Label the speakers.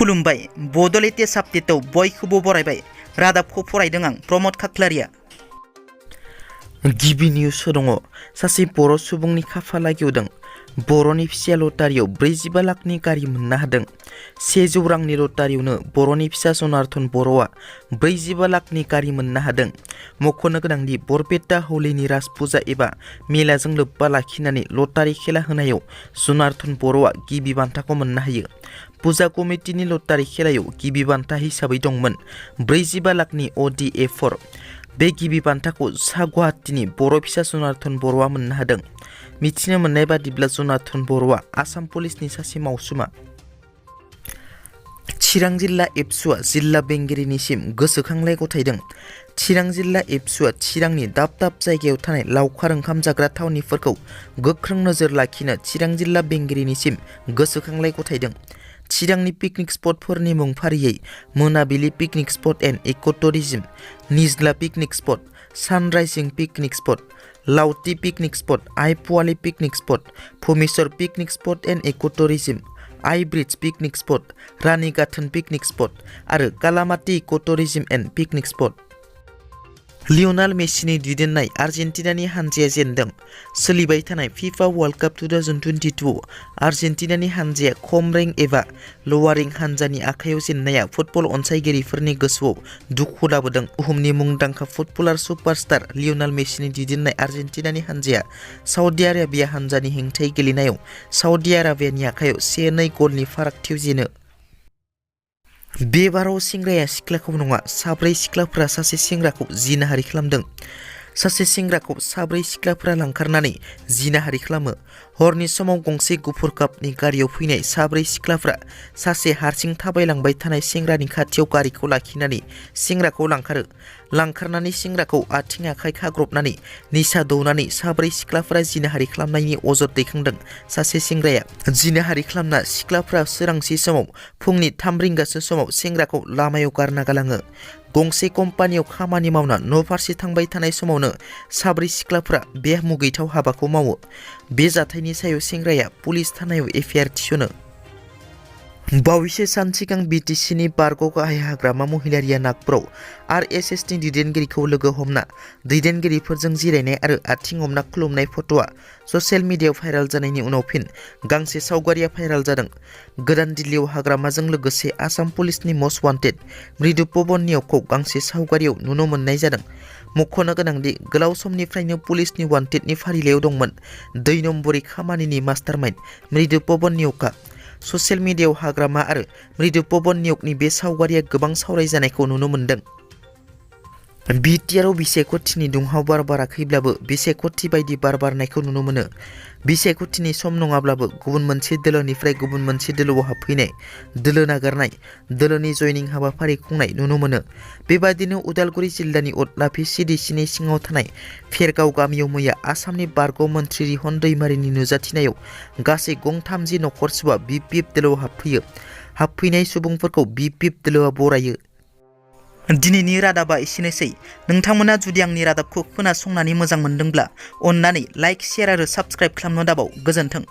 Speaker 1: खुलुमबाय बड' लेटेस्ट आपडेटआव बयखौबो बरायबाय रादाबखौ फरायदों आं प्रमद खाख्लारिया। गिबि निउस दङ सासे बर' सुबुंनि खाफाला गेवदों। बर'नि फिसा लटारियाव 45 लाखनि गारि मोननो हादों। 100 रांनि लटारियावनो बर'नि फिसा जनार्दन बर'आ 45 लाखनि गारि मोननो हादों। मख'नो गोनांदि बरपेटा हौलीनि राज फुजा एबा मेलाजों लोब्बा लाखिनानै लटारि खेला होनायाव जनार्दन बर'आ गिबि बान्थाखौ मोननो हायो। फुजा कमिटिनि लटारि खेलायाव गिबि बान्था हिसाबै दंमोन 45 लाखनि ODA4। बे गिबि बान्थाखौ सा गुवाहाटीनि बर' फिसा जनार्दन बर'आ मोननो हादों। मिथिनो मोननाय बादिब्ला जनार्दन बर'आ आसाम पुलिसनि सासे मावसुमा। चिरां जिल्ला एबसुआ जिल्ला बेंगिरिनिसिम गोसोखांलाय गथायदों। चिरां जिल्ला एबसुआ चिरांनि दाब दाब जायगायाव थानाय लावखार ओंखाम जाग्रा थावनिफोरखौ गोख्रों नोजोर लाखिनो चिरां जिल्ला बेंगिरिनिसिम गोसोखांलाय गथायदों। चिरांनि पिकनिक स्पटफोरनि मुं फारियै मोनाबिलि picnic spot and eco' tourism, Nijla picnic spot, sunrising picnic spot, Lawthi picnic spot, Ai Puwali picnic spot, Bhumeswar picnic spot and eco' tourism, Ai bridge picnic spot, Rani Gathon picnic spot आरो Kalamati eco' tourism and picnic spot. Lionel मेसिनि दैदेननाय आर्जेन्टिनानि हानजाया जेनदों। सोलिबाय थानाय फिफा वर्ल्ड काप 2022 आर्जेन्टिनानि हानजाया खम रेंक एबा लवारिं हानजानि आखायाव जेननाया फुटबल अनसायगिरिफोरनि गोसोआव दुखु लाबोदों। बुहुमनि मुंदांखा फुटबलार सुपारस्टार लियनेल मेसिनि दैदेननाय आर्जेन्टिनानि हानजाया साउदी आराबिया हानजानि हेंथायै गेलेनायाव साउदी आराबियानि आखायाव 1-2 गलनि फारागथियाव जेनो। बे बाराव सेंग्राया सिख्लाखौ नङा, 4 सिख्लाफोरा सासे सेंग्राखौ जिनाहारि खालामदों। सासे सेंग्राखौ 4 सिख्लाफोरा लांखारनानै जिनाहारि खालामो। हरनि समाव गंसे गुफुर गाबनि गारियाव फैनाय 4 सिख्लाफोरा सासे हारसिं थाबायलांबाय थानाय सेंग्रानि खाथियाव गारिखौ लाखिनानै सेंग्राखौ लांखारो। लांखारनानै सेंग्राखौ आथिं आखाइ खाग्रबनानै निसा दौनानै 4 सिख्लाफोरा जिनाहारि खालामनायनि अजद दैखांदों। सासे सेंग्राया जिनाहारि खालामना सिख्लाफोरा सोरांसि समाव फुंनि 3 रिंगासो समाव सेंग्राखौ लामायाव गारना गालाङो। गंसे कम्पानियाव खामानि मावना न'फारसे थांबाय थानाय समावनो 4 सिख्लाफोरा बे मुगैथाव हाबाखौ मावो। बे जाथायनि सायाव सेंग्राया पुलिस थानायाव एफआइआर थिसनो। बावैसो सान सिगां बिटिसिनि बारग' गाहाय हाग्रामा महिलारिया नागपुराव RSSनि दैदेनगिरिखौ लोगो हमना दैदेनगिरिफोरजों जिरायनाय आरो आथिं हमना खुलुमनाय फट'आ ससियेल मिडियायाव भाइरेल जानायनि उनाव फिन गांसे सावगारिया भाइरेल जादों। गोदान दिल्लीयाव हाग्रामाजों लोगोसे आसाम पुलिसनि मस्ट वान्टेड मृदु पवन निय'गखौ गांसे सावगारियाव नुनो मोननाय जादों। मख'नो गोनांदि गोलाव समनिफ्रायनो पुलिसनि वान्टेडनि फारिलाइयाव दंमोन 2 नम्बरी खामानिनि मास्टारमाइन्ड मृदु पवन निय'गआ। ससियेल मिडियायाव हाग्रामा आरो मृदु पवन निय'गनि बे सावगारिया गोबां सावरायजानायखौ नुनो मोन्दों। बिटिआरआव बिसायख'थिनि दुंहाव बार बाराखैब्लाबो बिसायख'थि बायदि बार बारनायखौ नुनो मोनो। बिसायख'थिनि सम नङाब्लाबो गुबुन मोनसे दोलोनिफ्राय गुबुन मोनसे दोलोआव हाबफैनाय, दोलो नागारनाय, दोलोनि जयनिं हाबाफारि खुंनाय नुनो मोनो। बेबादिनो उदालगुरि जिल्लानि अदलाफि CDCनि सिङाव थानाय फेरगाव गामियाव मैया आसामनि बारग' मन्थ्रि रिहन दैमारिनि नुजाथिनायाव गासै गं 30 नखरसुआ बिप दोलोआव हाबफैयो। हाबफैनाय सुबुंफोरखौ बिप दोलोआ बरायो। दिनैनि रादाबा एसेनोसै। नोंथांमोना जुदि आंनि रादाबखौ खोनासंनानै मोजां मोनदोंब्ला अन्नानै लाइक, शेयार आरो साबस्क्राइब खालामनो दाबाव। गोजोन्थों।